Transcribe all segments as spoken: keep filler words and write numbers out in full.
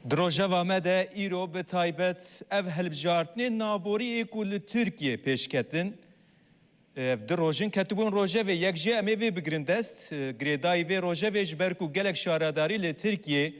Di rojeva me de îro bi taybet ev hilbijartinên naborî ê ku li Tirkiyê pêş ketin, ev du roj in ketibûn rojevê. Yek jê em ê vê bigirin dest, girêdayî vê rojevê ji ber ku gelek şaredarî li Tirkiyê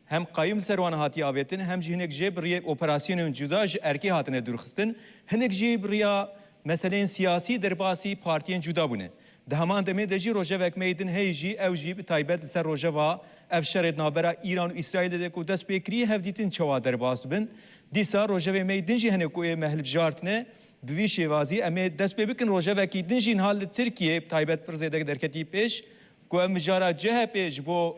hem qayûm li ser wan hatiye avêtin, hem jî hinek jê bi riyê operasyonên cuda ji erkê hatine dûrxistin, hinek jî bi riya meseleyên siyasî derbasî partiyên cuda bûne. Di heman demê de jî rojevek me yê din heye jî, ew jî bi taybet li ser rojeva ev şerê di navbera Îran û Îsraîlê de ku dest pê kiriye, hevdîtin çawa derbas dibin. Dîsa rojevê me yê din jî hene ku ê me hilbijartine, bi vî şêwazî em ê dest pê bikin. Rojevekî din jî niha li Tirkiyê bi taybet pir zêde derketî pêş, ku ev mijara C H P ji bo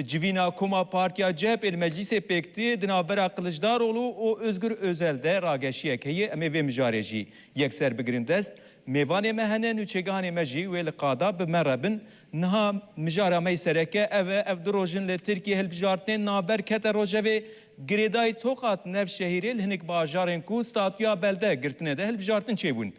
civîna koma partiya C H P li meclîsê pêk tê, di navbera Kiliçdaroglu û Ozgur Ozel de rageşiyek heye. Em ê vê mijarê jî yekser bigirin dest. Mêvanê me hene, nûçegihanê me jî wê li qada bi me re bin. Niha mijara me yê sereke ev e, ev du roj in li Tirkiyê hilbijartinên navber kete rojevê. Girêdayî Tokat Nevşehîrê li hinek bajarên ku statûya belde girtine de hilbijartin çêbûn.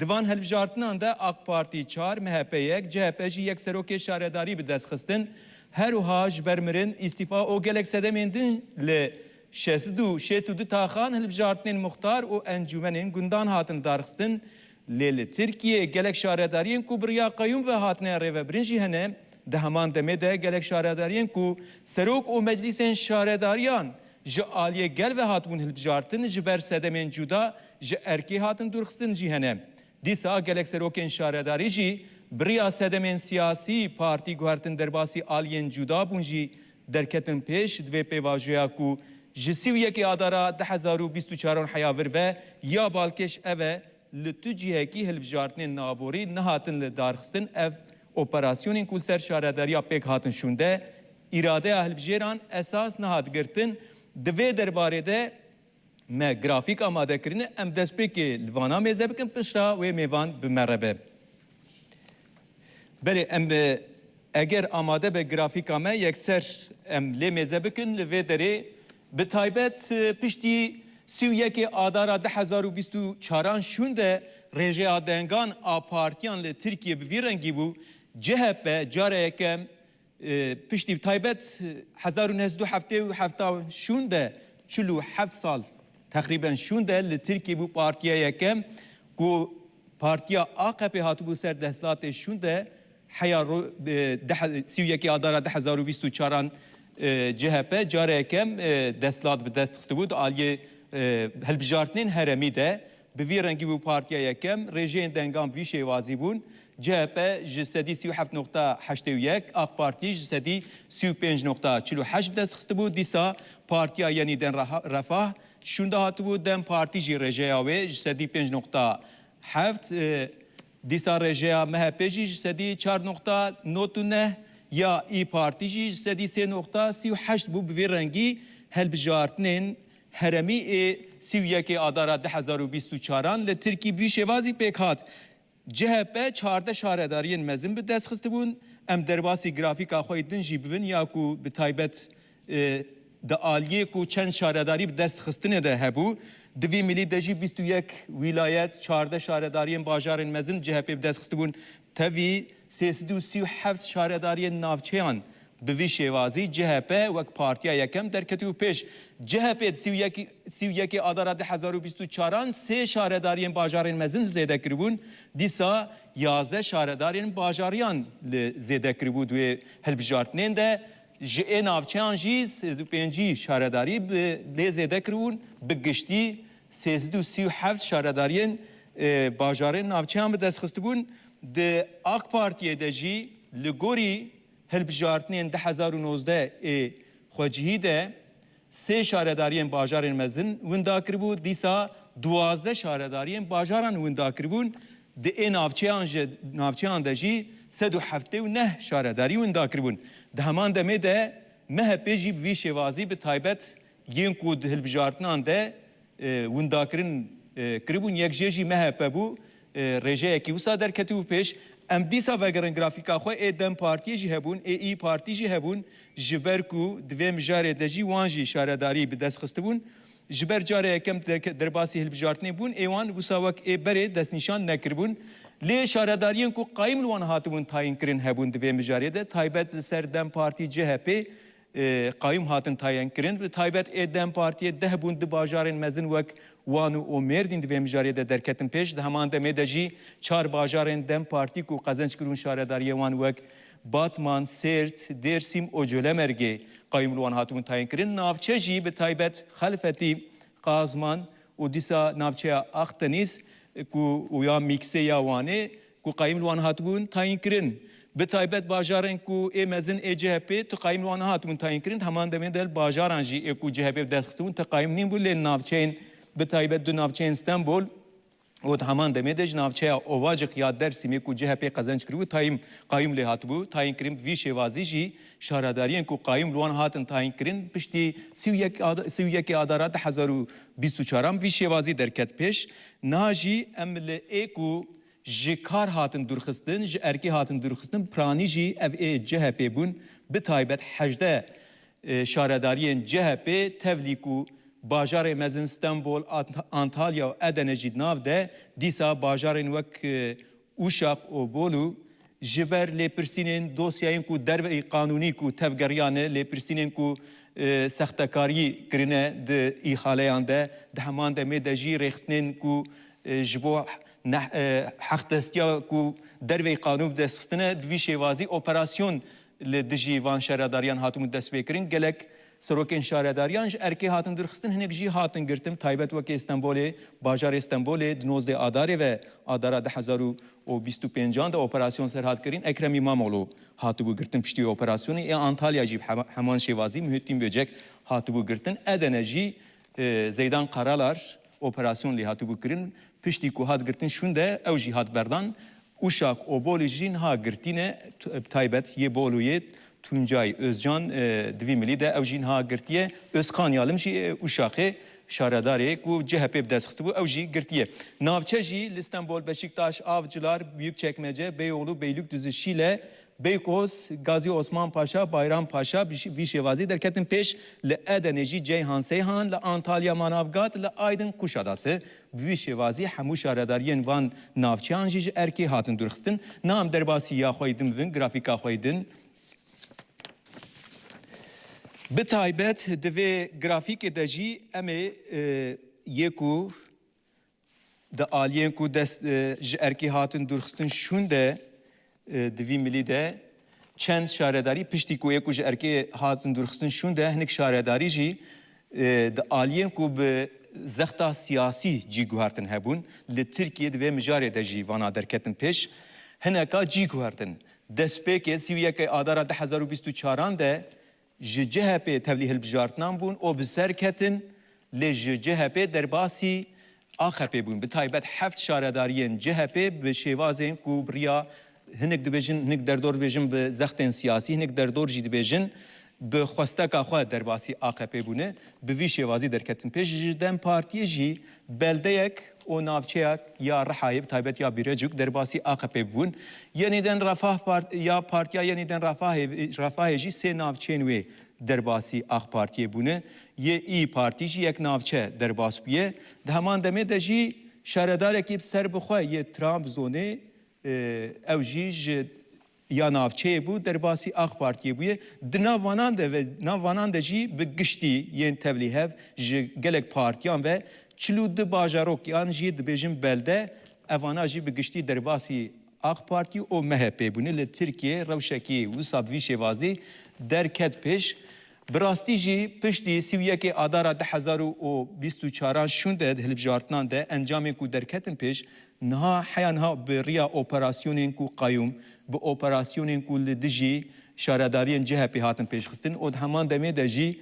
Di van hilbijartinan de AK Partî çar, M H P yek, C H P jî yek serokê şaredarî bi dest xistin. Her wiha ji ber mirin, îstîfa û gelek sedemên din li şêst û du, şêst û du taxan hilbijartinên muxtar û encûmenên gundan hatin lidarxistin. Lê li Tirkiyê gelek şaredariyên ku bi riya qeyûm ve hatine rêvebirin jî hene. Di heman demê de gelek şaredariyên ku serok û meclîsên şaredariyan ji aliyê gel ve hatibûn hilbijartin, ji ber sedemên cuda ji erkê hatin dûrxistin jî hene. Dîsa gelek serokên şaredarî jî bi riya sedemên siyasî partî guhertin derbasî aliyên cuda bûn jî derketin pêş. Di vê pêvajoya ku ji sî û yekê Adara du hezar û bîst û çaran heya vir ve ya balkêş ev e, li tu cihekî hilbijartinên naborî nehatin lidarxistin, ev operasyonên ku li ser şaredariya pêk hatin şûnde, îradeya hilbijêran esas nehat girtin. Di vê derbarê de me grafîk amade kirine, em destpêkê li vana mêze bikin, pişta wê mêvan bi me re be. Belê, em, e, eger amade be grafîka me, yekser em lê mêze bikin. Li vê derê bi taybet, e, piştî sî û yekê Adara du hezar û bîst û çaran şûnde rêjeya dengan a partiyan li Tirkiye bi vî rengî bû. C H P cara yekem, e, piştî bi taybet, e, hezar û neh sed û heftê û heft şûnde, çil û heft sal teqrîben şûnde li Tirkiyê bû partiya yekem ku partiya A K P hatibû ser desthilatê şûnde heya ro-, e, deh, sî û yekê Adara du hezar û bîst û çaran, e, C H P cara yekem, e, desthilat bi dest xistibû di aliyê, e, hilbijartinên herêmî de. Bi vî rengî bû partiya yekem, rêjeyên dengan bi vî şêwazî bûn. C H P ji sedî sî û heft noqta heştê û yek, AK Partî ji sedî sî û pênc noqta çil û heşt bi dest xistibû. Dîsa Partiya Yenîden Reha-, Refah şûnde hatibû, DEM Partî jî rêjeya wê ji sedî pênc noqta heft, e, dîsa rêjeya M H P jî ji sedî çar noqta nod û neh ya, İYİ Partî jî ji sedî sê noqta sî û heşt bû. Bi vî rengî hilbijartinên herêmî ê sî û yekê Adara du hezar û bîst û çaran li Tirkî bi vî şêwazî pêk hat. C H P çardeh şaredariyên mezin bi dest xistibûn. Em derbasî grafîka xwe yê din jî bibin ya ku bi taybet, e, di aliyê ku çend şaredarî bi dest xistinê de hebû. Di vî milî de jî bîst û yek wîlayet, çardeh şaredariyên bajarên mezin C H P bi dest xistibûn. Tevî sê sed û sî û heft şaredariyên navçeyan bi vî şêwazî C H P wek partiya yekem derketibû pêş. C H P di sî û yek, sî û yekê Adara du hezar û bîst û çaran sê şaredariyên bajarên mezin zêde kiribûn. Dîsa yazdeh şaredarên bajariyan li zêde kiribû di wê hilbijartinên de. Ji ê navçeyan jî sê û pêncî şaredarî bi lê zêde kiribûn. Bi giştî sê sed û sî û heft şaredariyên, e, bajarên navçeyan bi dest xistibûn. Di AK Partiyê de jî li gorî hilbijartinên du hezar û nozdeh ê xwecihî de sê şaredariyên bajarên mezin winda kiribû, dîsa duwazdeh şaredariyên bajaran winda kiribûn. Di ê navçeyan jî, navçeyan de jî sed û heftê û neh şaredarî winda kiribûn. Di heman demê de M H P jî bi vî şêwazî bi taybet yên ku di hilbijartinan de, e, windakirin, e, kiribûn, yek jê jî M H P bû, e, rêjeyekî wisa derketibû pêş. Em dîsa vegerin grafîka xwe ê DEM Partiyê jî hebûn, ê İYİ Partî jî hebûn, ji ber ku di vê mijarê de jî wan jî şaredarî bi dest xistibûn. Ji ber cara yekem derke-, derbasî hilbijartinê bûn, ê wan wisa wek ê berê destnîşan nekiribûn. Lê şaredariyên ku qayîm li wan hatibûn tayînkirin hebûn di vê mijarê de, taybet li ser DEM Partî, C H P, e, qayûm hatin tayin kirin. Bi taybet ê DEM Partiyê deh bûn, di bajarên mezin wek Wan û Mêrdîn di vê mijarê de derketin pêş. Di heman demê de jî çar bajarên DEM Partî ku qezenc kiribûn şaredariyê wan wek Batman, Sêrt, Dêrsim û Colemêrgê qayûm li wan hatibûn tayin kirin. Navçe jî bi taybet Xelfetî, Qazman û dîsa navçeya Axdenîz ku û ya Mîksê ya Wanê ku qayîm li wan hatibûn tayîn kirin. Bi taybet bajarên ku ê mezin ê C H P tu qayîm li wan hatibûn tayîn kirin, di heman demê de li bajaran jî ê ku C H P bi dest xistibûn tu qayîm nîn bû, lê navçeyên, bi taybet du navçeyên Stenbol û di heman demê de ji navçeya Ovacik ya Dêrsimê ku C H P qezenc kiribû, tayîm, qayûm lê hatibû tayîn kirin. Bi vî şêwazî jî şaredariyên ku qayûm li wan hatin tayîn kirin, piştî sî û yek ada-, sî û yekê Adara du hezar û bîst û çaran bi vî şêwazî derket pêş. Niha jî em li ê ku ji kar hatin dûrxistin, ji erkê hatin dûrxistin, piranî jî ev ê C H P bûn, bi taybet hejdeh, e, şaredariyên C H P tevlî ku bajarê mezin Stenbol, Ant-, Antalya û Edene jî di nav de, dîsa bajarên wek, e, Uşak û Bolu ji ber lêpirsînên dosyayên ku derveyî qanûnî ku tevgeriyane, lêpirsînên ku, e, sextekarî kirine di îxaleyan de, di heman demê de jî rêxistinên ku, e, ji bo neh-, e, heqdestiya ku derveyî qanûn bi dest xistine, di vî şêwazî operasyon li dijî van şaredariyan hatibûn destpêkirin. Gelek serokên şaredariyan ji erkê hatin dûrxistin, hinek jî hatin girtin. Taybet wekê Stenbolê, bajarê Stenbolê di nozdeh Adarê ve, Adara du hezar û bîst û pêncan de operasyon serhat kirin. Ekrem İmamoğlu hatibû girtin piştî wê operasyonê. Ê Antalya jî bi hema-, heman şêwazî Muhittin Böcek hatibû girtin. Edene jî, e, Zeydan Karalar operasyon lê hatibû kirin. Piştî ku hat girtin şûnde, ew jî hat berdan. Uşak û Bolî jî niha girtî ne, tu-, bi taybet yê Bolûyê Tuncay Özcan, e, di vî milî de ew jî niha girtiye. Özkan Yalım jî, e, Uşakê şaredarê ku C H P bi dest xistibû, ew jî girtiye. Navçe jî li Stenbol, Beşiktaş, Avcılar, Büyükçekmece, Beyoğlu, Beylikdüzü, Şile, Beykoz, Gazi Osman Paşa, Bayram Paşa bi şi-, vî şêwazî derketin pêş, li Edenê jî Ceyhan Seyhan, li Antalya Manavgat, li Aydın Kuşadası. Bi vî şêwazî hemû şaredariyên van navçeyan jî ji erkê hatin dûrxistin. Niha em derbasî ya xwe yê din bibin, grafîka xwe yê din. Bi taybet di vê grafîkê de jî em ê, e, yê ku di aliyên ku dest, e, ji erkê hatin dûrxistin şûnde, e, di vî milî de çend şaredarî, piştî ku yê ku ji erkê hatin dûrxistin şûnde, hinek şaredarî jî, e, di aliyên ku bi zexta siyasî cî guhertin hebûn, li Tirkiyê di vê mijarê de jî vana derketin pêş, hineka cî guhertin. Destpêkê sî û yekê Adara du hezar û bîst û çaran de ji C H P tevlî hilbijartinan bûn û bi ser ketin, lê ji C H P derbasî A K P bûn. Bi taybet heft şaredariyên C H P bi şêwazên ku bi riya hinek dibêjin, hinek derdor dibêjin bi zextên siyasî, hinek derdor jî dibêjin bi xwesteka xwe derbasî A K P bûne. Bi vî şêwazî derketin pêş. Ji DEM Partiyê jî beldeyek û navçeyek ya Rihayê, bi taybet ya Bîrecûk, derbasî A K P bûn. Yenîden Refah Part-, ya Partiya Yenîden Refahê, Refahê jî sê navçeyên wê derbasî A K Partiyê bûne. Yê İYİ Partî jî yek navçe derbas bûye. Di heman demê de jî şaredarekî bi ser bi xwe yê Trabzonê, e, ew jî ji ya navçeyê bû, derbasî A K Partiyê bûye. Di nav vanan de ve, nav vanan de jî bi giştî yên tevlî hev ji gelek partiyan ve çil û du bajarok yan jî dibêjin belde, evana jî bi giştî derbasî A K Partî û M H P bûne. Li Tirkiyê rewşekî wisa bi vî şêwazî derket pêş. Bi rastî jî piştî sî û yekê Adara du hezar û bîst û çaran şûnde di hilbijartinan de encamên ku derketin pêş, niha heya niha bi riya operasyonên ku qayûm, bi operasyonên ku li dijî şaredariyên C H P hatin pêşxistin û di heman demê de jî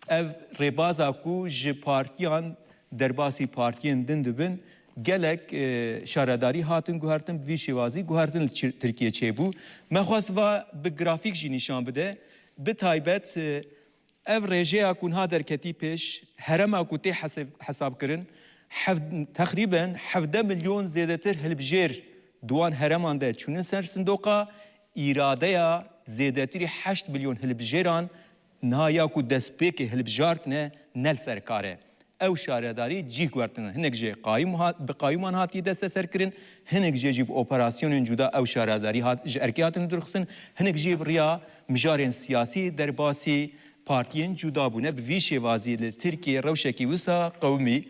ev rêbaza ku ji partiyan derbasî partiyên din dibin, gelek, e, şaredarî hatin guhertin, bi vî şêwazî guhertin li Çir-, Tirkiye çêbû. Me xwest va bi grafîk jî nîşan bide. Bi taybet, e, ev rêjeya ku niha derketî pêş, herema ku tê hesab-, hesabkirin, hev-, teqrîben hevdeh milyon zêdetir hilbijêr di wan hereman de çûne ser sindoqa, îradeya zêdetirî heşt milyon hilbijêran niha ya ku destpêkê hilbijartine, ne li ser kar e. Ew şaredarî cîh guhertine. Hinek jê qayûm hat-, bi qayûman hatiye desteserkirin, hinek jê jî bi operasyonên cuda ew şaredarî hat-, ji erkê hatine dûrxistin, hinek jî bi riya mijarên siyasî, derbasî Partiyên cuda bûne, bi vî şêwazî li Tirkiyê rewşekî wisa qewimî.